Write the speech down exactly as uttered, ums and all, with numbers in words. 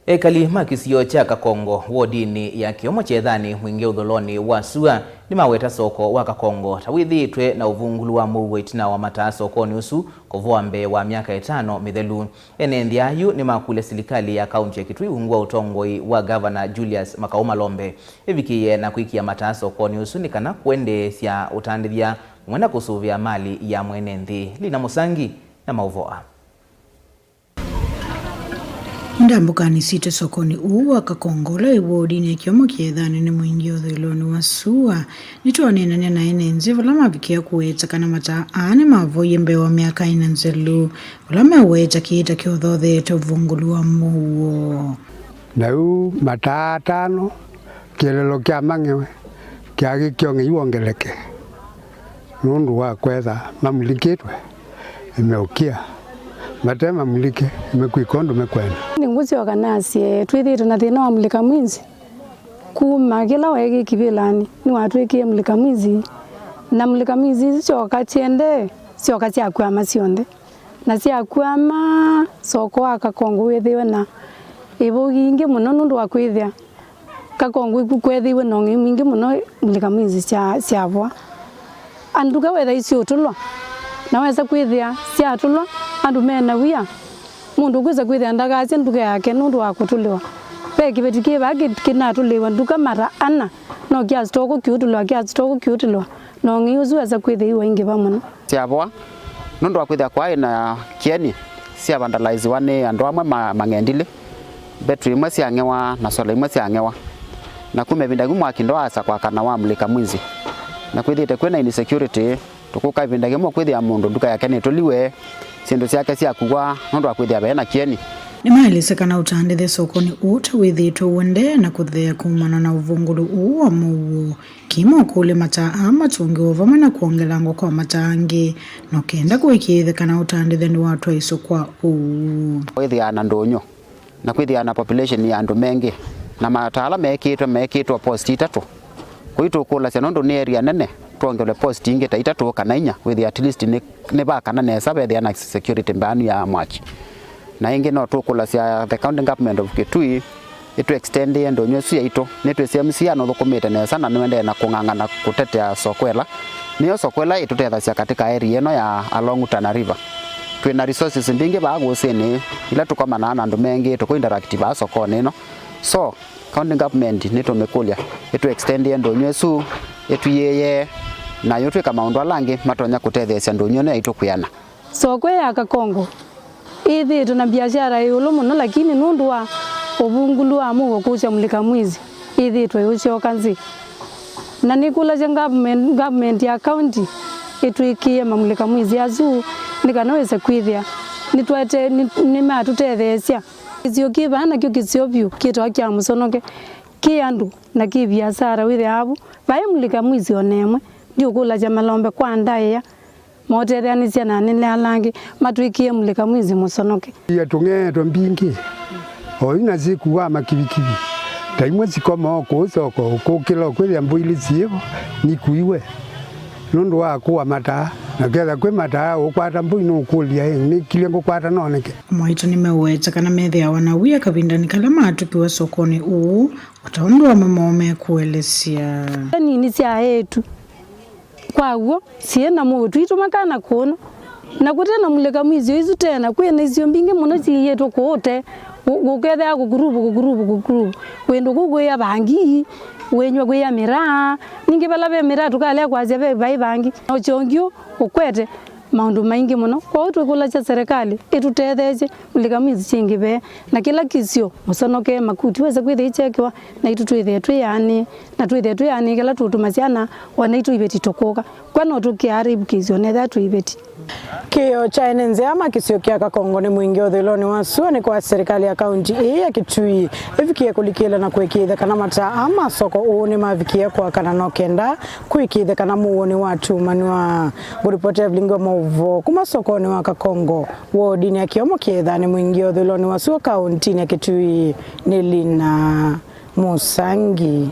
Ekali ma kĩsio kya Kakongo, wodinĩ ya Kĩomo Kyethanĩ, mwingĩ ũthũlonĩ wa sua, nĩmaweta soko wa Kakongo ta wĩthĩĩtwe na ũvungũlu wa mũuo ĩtina wa mataa sokonĩ ũsu kũvoa mbee wa myaka ĩtano mĩthelu. Ene nthĩ ayu nĩmakũlya silikalĩ ya kaunti ya Kitui ungu wa ũtongoi wa Gavana Julius Makau Malombe ĩvikĩĩe na kwĩkĩa mataa sokonĩ ũsu nĩ kana kũendeesya ũtandĩthya ũmwe na kũsũvĩa mali ya mwene nthĩ. Lina Mũsangi na maũvoa. Ndambũkanĩ sitũ sokonĩ ũũ wa Kakongo ũla wĩ wodinĩ ya Kĩomo Kyethanĩ nĩ mwingĩ ũthũĩlonĩ wa sua. Nĩtwaneenany'a na ene nthĩ vala mavikĩe kũweta kana mataa aa nĩmavoie mbee wa myaka ĩna nzelu, vala meweta kĩĩ ta kĩũthootheete ũvungũlu wa mũuo. Na yu mataa atano, kĩelelo kya mang'ewe kyaĩ kyong'ei wongeleke nũndũ wa kwetha mamulikĩtwe, ĩmeũkĩa, mate mamulike, ĩmekwĩka ũndũ mekwenda. Nĩngũsyoka nasye, twĩthĩĩtwe na thĩna wa mulika mwizi. Kuma kĩla waĩ kĩvĩlanĩ, nĩwatwĩkĩe mulika mwizi. Na mulika mwizi isu syoka syendee, syoka syakwama syonthe. Na syakwama, soko wa Kakongo wĩthĩwe na ĩvũgi ingĩ mũno nũndũ wa kwĩthĩa Kakongo ĩku kwethĩiwe na ũng'ei mwingĩ mũno mulika mwizi sya, syavoa. Anduka wetha isiũtũlwa, na wesa kwĩthĩa syatũlwa, andũ mena wia, mũndũ ũkwĩsa kwĩthĩa ndakasye nduka yake nũndũ wa kũtũlĩwa. Ve kĩveti kĩ vaa kĩ-, kĩnatũlĩiwe nduka mara ana, no kya sitoko kĩũtũlĩwa, kya sitoko kĩũtũlĩwa, na ũng'ei ũsu wesa kwĩthĩiwe ingĩva mũno. Syavoa nũndũ wa kwĩthĩa kwaĩ na kĩeni, syavandalaiziwa nĩ andũ amwe ma, mang'endilĩ, mbetri imwe syang'ewa na sola imwe syang'ewa. Na kuma ĩvinda yĩu mwaki ndwaasa kwakana wa mulika mwizi. Na kwĩthĩĩte kwĩ na insecurity, tũkũka ĩvinda yĩmwe kwĩthĩa mũndũ nduka yake nĩtũliwe, syĩndũ syake syakuwa nũndũ wa kwĩthĩa ve na kĩeni. Nĩmaelesya kana ũtandĩthya sokonĩ ũũ ta wĩthĩĩtwe ũendee na kũtheea kumana na ũvungũlu ũũ wa mũuo. Kĩmokũlya mataa aa matũngĩwe vamwe na kwongelangwa kwa mataa angĩ, no kenda kũĩkĩĩthya kana ũtandĩthya nĩwatwaĩswe kwa ũu. Kwĩthĩaa na ndũnyũ, na kwĩthĩaa na population ya andũ mengĩ, na mataa ala meekĩtwe, meekĩtwe post itatũ. Kũu tũkũlasya nũndũ nĩ area nene, twongelwe post ingĩ ta itatũ kana inya, wĩthĩa at least nĩ, nĩ vakana nesa vethĩa na security mbaanu ya mwaki. Na ĩngĩ no tũkũlasya the county government of Kitui ĩtũ extendĩe ndũnyũ ĩsu yaitũ. Nĩtwĩsĩ M C A nũthũkũmĩte nesa na nũendee na kũng'ang'ana kũtetea soko ĩla. Nĩyo soko ĩla ĩtũtethasya katika area ĩno ya along Tana River. Twĩ na resources mbingĩ vaa kũsĩnĩ ila tũkomanaa na andũ mengĩ, tũkũ interact vaa sokonĩ ĩno. So, county government nĩtũmĩkũlya ĩtũ extendĩe ndũnyũ ĩsu, ĩtwĩyĩe, na yũtwĩka maũndũ ala angĩ matonya kũtetheesya ndũnyũ ĩno yaitũ kwĩana. Soko ya Kakongo ĩthĩĩtwe na biashara ĩũlũ mũno, lakini nũndũ wa ũvungũlu wa mũuo kũsya mulika mwizi, ĩthĩĩtwe ĩũsyoka nzĩ. Na nĩkũlasya government, government ya county ĩtwĩkĩe mamulika mwizi asu nĩ kana wĩse kwĩthĩa nĩtwete-, nĩ-, nĩmatũtetheesya. Kĩsio kĩ vaa nakyo kĩseo vyũ kĩtawa kya Mũsonoke, kĩ andũ na kĩ viasara wĩthĩaa vu. Vaĩ mulika mwizi o na ĩmwe. Ndiũkũlasya malombe kwa ndaĩa. Mootetheanĩsya na anene ala angĩ matwĩkĩe mulika mwizi Mũsonoke. Ia tũng'eetwe mbingĩ, o ina syĩkuaa makivikivi, ta imwe sikomaa o kũu soko, ũkũkĩla ũkwĩthĩa mbũi ilĩ syĩvo nikuiwe nũndũ wa kũa mataa, na ketha kwĩ mataa ũkwata mbũi nũkũlya, ĩ, nĩkilye ngũkwata noneke? Amwe aitũ nĩmeũete kana methĩawa na wia kavindanĩ kala matũkiwe sokonĩ ũũ, o ta ũndũ amwe moo mekũelesya. Nini sya eĩtu. Kwa w'o, syĩ na mũuo, twitũma kana kũno. Na kũte na mulika mwizi isu tena, kwĩ na isio mbingĩ mũno syĩĩtwe kũũ te, kũ-, kũkethea kũkuruvu, kũkuruvu, kũkuruvu. Kwĩndũ kũu kwĩya vangi, wĩnywa kwĩya mĩraa. Ningĩ vala ve mĩraa, tũkalea kwasya ve vai vangi. Na ũkyongi ũũ ũkwete maũndũ maingĩ mũno. Kwoou twĩkũlasya serikali ĩtũtetheesye mulika mwizi syĩngĩve, na kĩla kĩsio Mũsonoke makuti wese kwĩthĩa ikyekewa, naitũ twĩthĩe twĩ yaanĩe. Na twĩthĩe twĩ yaanĩe kĩla tũũtuma syana, o naitũ iveti tũkũka. Kwa no tũkĩaa ivukĩsyo nethĩa twĩ iveti. Kĩĩo kya ene nzĩa ma kĩsio kya Kakongo nĩ mwingĩ ũthũĩlonĩ wa sua nĩ kwa serikali ya kaunti ĩĩ ya Kitui ĩvikie kũlikĩla na kũĩkĩĩthya kana mataa aa ma soko ũũ nĩmavikie kwakana no kenda kũĩkĩĩthya kana mũuo nĩwatumanwa. Ngũripotĩa vilingi wa maũvoo kuma sokonĩ wa Kakongo, wodinĩ ya Kĩomo Kĩethanĩ, mwingĩ ũthũĩlonĩ wa sua kauntinĩ ya Kitui, nĩ Lina Mũsangi.